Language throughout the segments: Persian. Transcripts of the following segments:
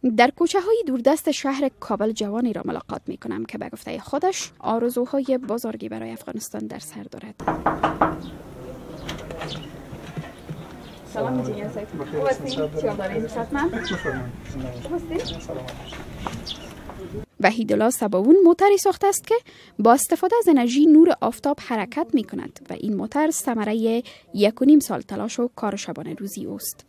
در کوچه های دوردست شهر کابل جوانی را ملاقات می کنم که به گفته خودش آرزوهای بزرگی برای افغانستان در سر دارد. سلام انجینیر صاحب. خوب هستین؟ چه دارین؟ صحتمند؟ خوب وحیدالله سباوون موتری ساخته است که با استفاده از انرژی نور آفتاب حرکت می کند و این موتر ثمره 1.5 سال تلاش و کار شبانه روزی اوست.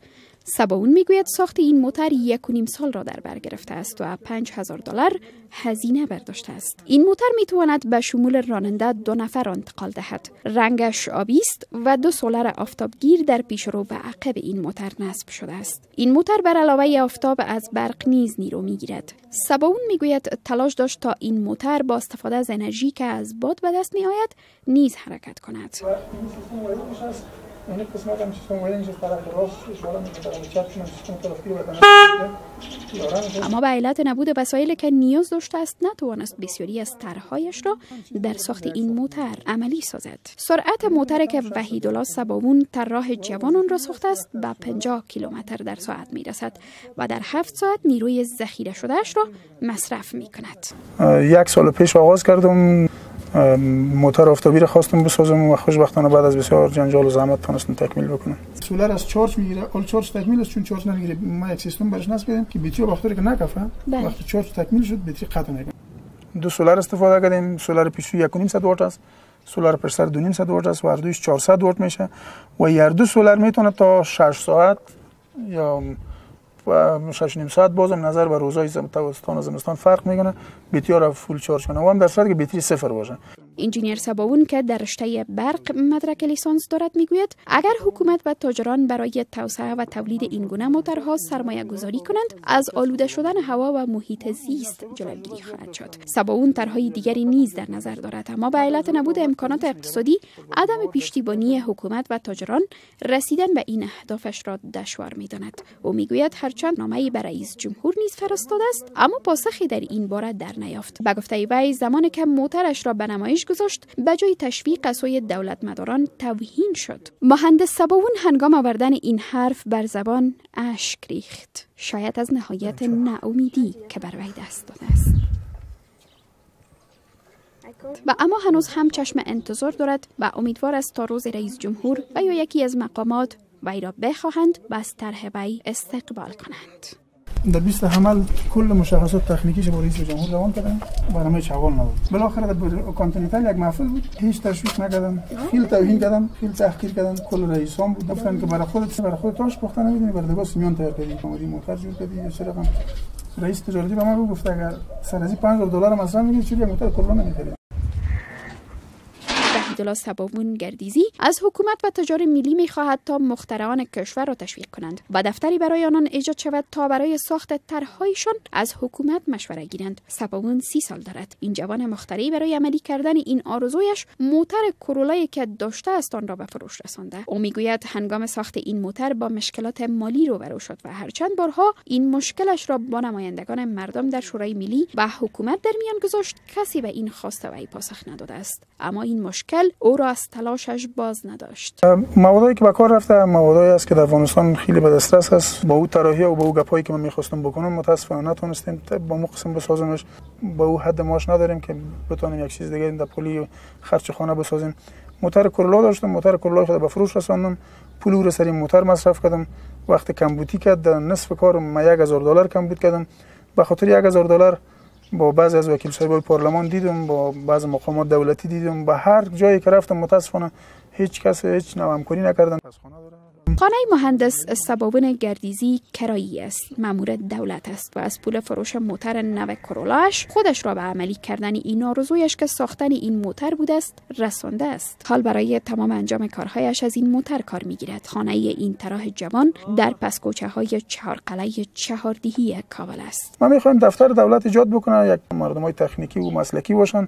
سباوون میگوید ساخت این موتر 1.5 سال را در بر گرفته است و $5000 هزینه برداشته است. این موتر میتواند به شمول راننده 2 نفر انتقال دهد. رنگش آبی است و 2 سولر آفتابگیر در پیشرو و عقب این موتر نصب شده است. این موتر بر علاوه آفتاب از برق نیز نیرو میگیرد. سباوون میگوید تلاش داشت تا این موتر با استفاده از انرژی که از باد به دست میآید نیز حرکت کند. این قسمت هم سیستم wiring طرف راست اشاره میکنه، طرف چپ سیستم طرف اما به علت نبود وسایل که نیاز داشته است نتوانست بسیاری از طرحهایش را در ساخت این موتر عملی سازد. سرعت موتر که وحیدالله سباوون طراح جوان آن را ساخته است به 50 کیلومتر در ساعت میرسد و در 7 ساعت نیروی ذخیره شده اش را مصرف میکند. 1 سال پیش آغاز کردم، موتور آفتابی را خواستم بسازم و خوشبختانه بعد از بسیار جنجال و زحمت تونستم تکمیل بکنم. solar از charge میگیره، اول charge تکمیل است، چون charge نمیگیره ما یک سیستم برش نصب کردیم که بیتری وقتی که نکفه، وقتی charge تکمیل شد بیتری قطع میکنه. 2 solar استفاده کردیم، solar پیشرو 1.5 وات است، solar پشت 2.5 وات است و هر دویش 400 وات میشه و هر دو solar میتونه تا 6 ساعت یا 6.5 ساعت بازم نظر به روزهای تابستان و زمستان فرق میکنه بیتری را full charge کنه و هم در صورتی که بیتری صفر باشه. انجینیر سباوون که در رشته برق مدرک لیسانس دارد میگوید اگر حکومت و تاجران برای توسعه و تولید این گونه موتورها سرمایه گذاری کنند از آلوده شدن هوا و محیط زیست جلوگیری خواهد شد. سباوون طرحهای دیگری نیز در نظر دارد، اما به علت نبود امکانات اقتصادی، عدم پشتیبانی حکومت و تاجران رسیدن به این اهدافش را دشوار میداند. او میگوید هرچند نامه‌ای به رئیس جمهور نیز فرستاده است، اما پاسخی در این باره در نیافت. به گفته وی زمانی که موترش را به نمایش گذاشت به جای تشویق از سوی دولتمداران توهین شد. مهندس سباوون هنگام آوردن این حرف بر زبان اشک ریخت، شاید از نهایت ناامیدی که بر وی دست داده است. و اما هنوز هم چشم انتظار دارد و امیدوار است تا روز رئیس جمهور و یا یکی از مقامات وی را بخواهند و از طرح وی استقبال کنند. در 20 حمل کل مشخصات تکنیکیش با رئیس جمهور روان کردم، برنامه چوال نداد. بالاخره در کانتیننتال یک محفل بود، هیچ تشویق نکردم، خیلی توهین کردم، خیلی تحقیر کردم. کل رئیسان بود گفتن که برای خودت تاش پخته نمیدونی، برای دیگه سیمیان تیار کردی، اومدی موتور جور کردی. یا چرا رئیس تجارتی به من گفت اگر سر از $5000 مصرف می‌کنی چرا موتور کلا نمی‌خری. وحیدالله سباوون گردیزی از حکومت و تجار ملی می‌خواهد تا مخترعان کشور را تشویق کنند و دفتری برای آنان ایجاد شود تا برای ساخت طرح‌هایشان از حکومت مشوره گیرند. سباوون 30 سال دارد. این جوان مخترع برای عملی کردن این آرزویش موتر کرولایی که داشته است آن را به فروش رسانده. او میگوید هنگام ساخت این موتر با مشکلات مالی روبرو شد و هرچند بارها این مشکلش را با نمایندگان مردم در شورای ملی و حکومت در میان گذاشت، کسی به این خواسته وی پاسخ نداده است. اما این مشکل او را از تلاشش باز نداشت. موادی که به کار رفته موادی است که در افغانستان خیلی به دسترس است. با او طراحی و با او گپایی که من می‌خواستم بکنم متاسفانه نتونستیم با مو قسم بسازیمش. با او حد ماش نداریم که بتونیم یک چیز دیگه در پولی خرج خانه بسازیم. موتور کرولا داشتم، موتور کرولا خود به فروش رساندم، پول او را سر موتور مصرف کردم. وقت کمبودی کرد در نصف کار ما $1000 کمبود کردم. به خاطر $1000 با بعضی از وکیل صاحبای پارلمان دیدم، با بعض مقامات دولتی دیدم، با هر جایی که رفتم متاسفانه هیچ کس هیچ نوع همکاری نکردن. خانه مهندس سباوون گردیزی کرایی است، مامور دولت است و از پول فروش موتر نو کرولاش خودش را به عملی کردن این آرزویش که ساختن این موتر بوده است رسانده است. حال برای تمام انجام کارهایش از این موتر کار میگیرد. خانه این طراح جوان در پس کوچه های 4 قلعه 4 دهی کابل است. ما میخوایم دفتر دولت ایجاد بکنه، یک مردمای تکنیکی و مسلکی باشن.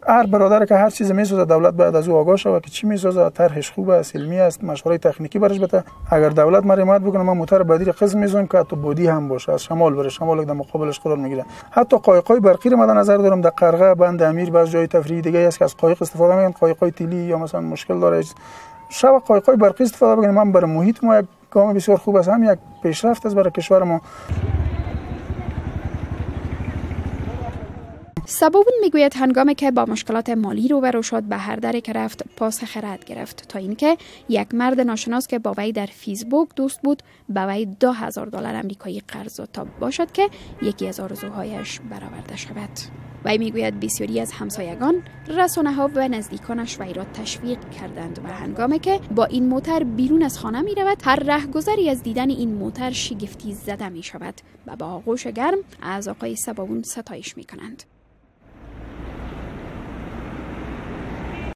هر برادر که هر چیز میسازه دولت باید از او آگاه شود که چی میسازه، طرحش خوب است، علمی است، مشوره تکنیکی برش بده. اگر دولت مرا حمایت بکنه من موتور بعدی را قسم میزنم که حتی بادی هم باشه، از شمال بره شمال در مقابلش قرار میگیره. حتی قایق‌های برقی رو مد نظر دارم. در قرغه، بند امیر، بعض جای تفریحی دیگه است که از قایق استفاده میکنن، قایق‌های تیلی یا مثلا مشکل داره، شب قایق‌های برقی استفاده بکنیم. من برای محیط ما یک گام بسیار خوب است، هم یک پیشرفت است برای کشور ما. سباوون میگوید هنگامی که با مشکلات مالی روبرو شد، به هر دری که رفت پاسخ رد گرفت، تا اینکه یک مرد ناشناس که با وی در فیسبوک دوست بود به وی $2000 امریکایی قرض داد تا باشد که یکی از آرزوهایش برآورده شود. وی میگوید بسیاری از همسایگان، رسانه ها و نزدیکانش وی را تشویق کردند و هنگامی که با این موتر بیرون از خانه می رود، هر رهگذری از دیدن این موتر شگفتی زده می شود و با آغوش گرم از آقای سباوون ستایش می کنند.